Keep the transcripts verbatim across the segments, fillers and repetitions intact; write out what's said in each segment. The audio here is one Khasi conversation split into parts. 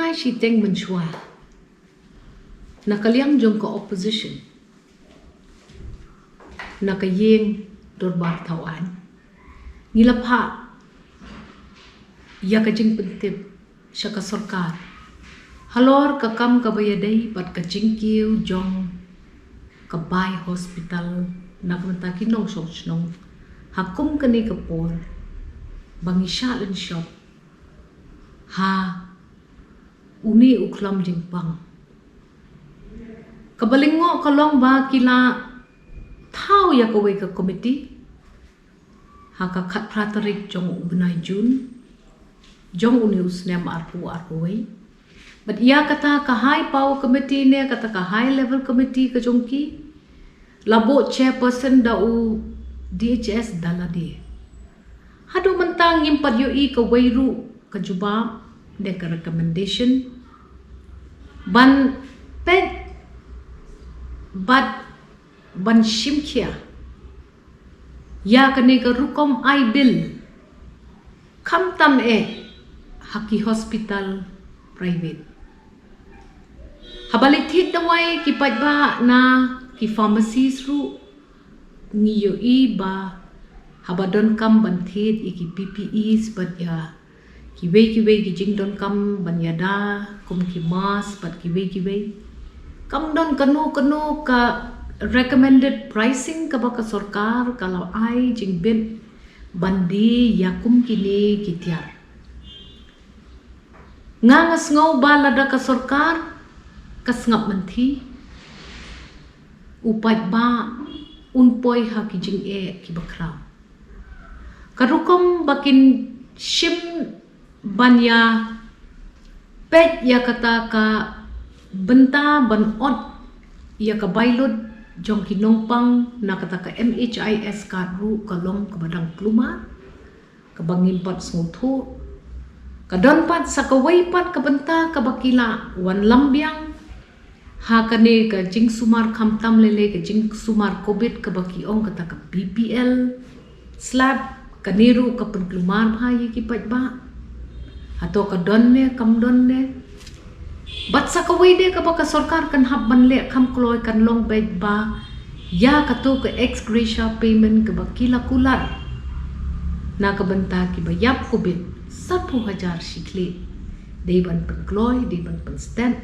Shiteng mynshuwa, na ka liang jong ka opposition, na ka ïing dorbar thaw aiñ, ngi la phah ïa ka jingpyntip sha ka sorkar halor ka kam kaba ïadei bad ka jingkiew jong ka bai hospital na ka bynta ki nongshong shnong ha kum kane ka por ba ngi shah lynshop ha une u khlam jingpang. Kaba lyngngoh ka long ba ki la thaw ïa kawei ka komiti ha ka khatphra tarik jong u bnai Jun jong une u snem arphew arphew wei. Bad ïa kata ka high power committee ne kata ka high level committee ka jong ki la buh chairperson da u D H S Daladi. Haduh mynta ngim pat ïohi kawei ruh ka jubab ne ka recommendation ban peit bad ban shim khia ïa kane ka rukom ai bill, khamtam eh ha ki hospital private. Haba leit thied dawai ki paidbah na ki pharmacies ruh, ngi ïohi ba haba donkam ban thied ïa ki P P Es bad ïa kiwei kiwei ki jingdonkam ban ïada kum ki mask bad kiwei kiwei, kam don kano kano ka recommended pricing kaba ka sorkar ka la ai jingbit ban die ïa kum kine ki tiar. Nga nga sngew ba lada ka sorkar ka sngap mynthi, u paidbah un poi ha ki jingeh kiba khraw. Ka rukom ba kin shim ban ïa peit ïa kata ka bynta ban ot ïa ka bailut jong ki nongpang na kata ka M H I S card ruh ka long kaba dang klumar, kaba ngim pat sngewthuh. Ka don pat sa kawei pat ka bynta kaba ki la wanlam biang ha kane ka jingsumar, khamtam lei lei ka jingsumar covid kaba ki ong kata ka B P L slab, kane ruh ka pynklumar bha ïa ki paidbah. Hato ka don ne kam don ne? Bad sa kawei de kaba ka sorkar kan hap ban leh kham kloi kan long beit ba ïa kato ka ex gratia payment kaba ki la kular na ka bynta kiba ïap covid sanphew hajar shi khlieh, dei ban pynkloi, dei ban pynstet.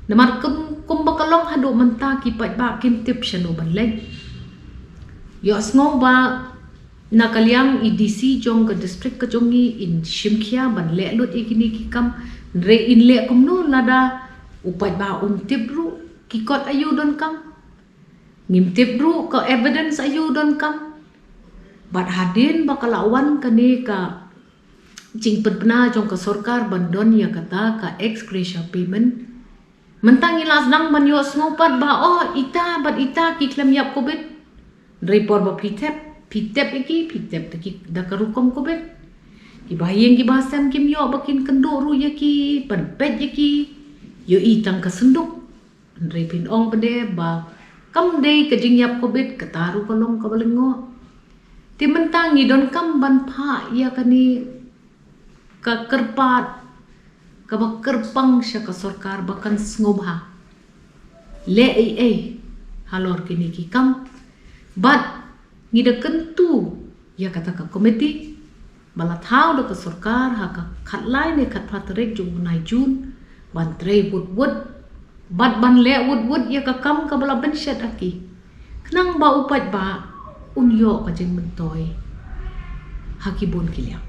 Namar kum, kumba ka long haduh mynta ki paidbah kim tip shano ban leit. Ïohsngew ba na ka liang i D C jong ka district ka jong ngi in shim khia ban leh lut ïa kine ki kam, hynrei in leh kumno lada u paidbah um tip ruh ki kot aïu donkam, ngim tip ruh ka evidence aïu donkam. Bad hadien ba ka la wan kane ka jingpynbna jong ka sorkar ban don ïa kata ka ex gratia payment, mynta ngi la sdang ban ïohsngew pat ba, oh, ita bad ita ki khlem ïap covid. Hynrei por ba phi tep, phi tep ïa ki, phi tep da ki, da ka rukom covid. Kiba ha ïing kiba ha sem kim ïoh ba kin kynduh ruh ïa ki, ban peit ïa ki, ïohi tang ka synduk. Hynrei phin ong pat de ba kam dei ka jingïap covid, kata ruh ka long kaba lyngngoh. Te mynta ngi donkam ban phah ïa kane ka kyrpad kaba kyrpang sha ka sorkar ba kan sngewbha leh ei ei halor kine ki kam. Bad ngi da kyntu ïa kata ka komiti ba la thaw da ka sorkar ha ka khatlai ne khatphra tarik jong u bnai Jun ban trei wut wut bad ban leh wut wut ïa ka kam kaba la bynshet ha ki, khnang ba u paidbah un ïoh ka jingmyntoi ha ki bun ki liang.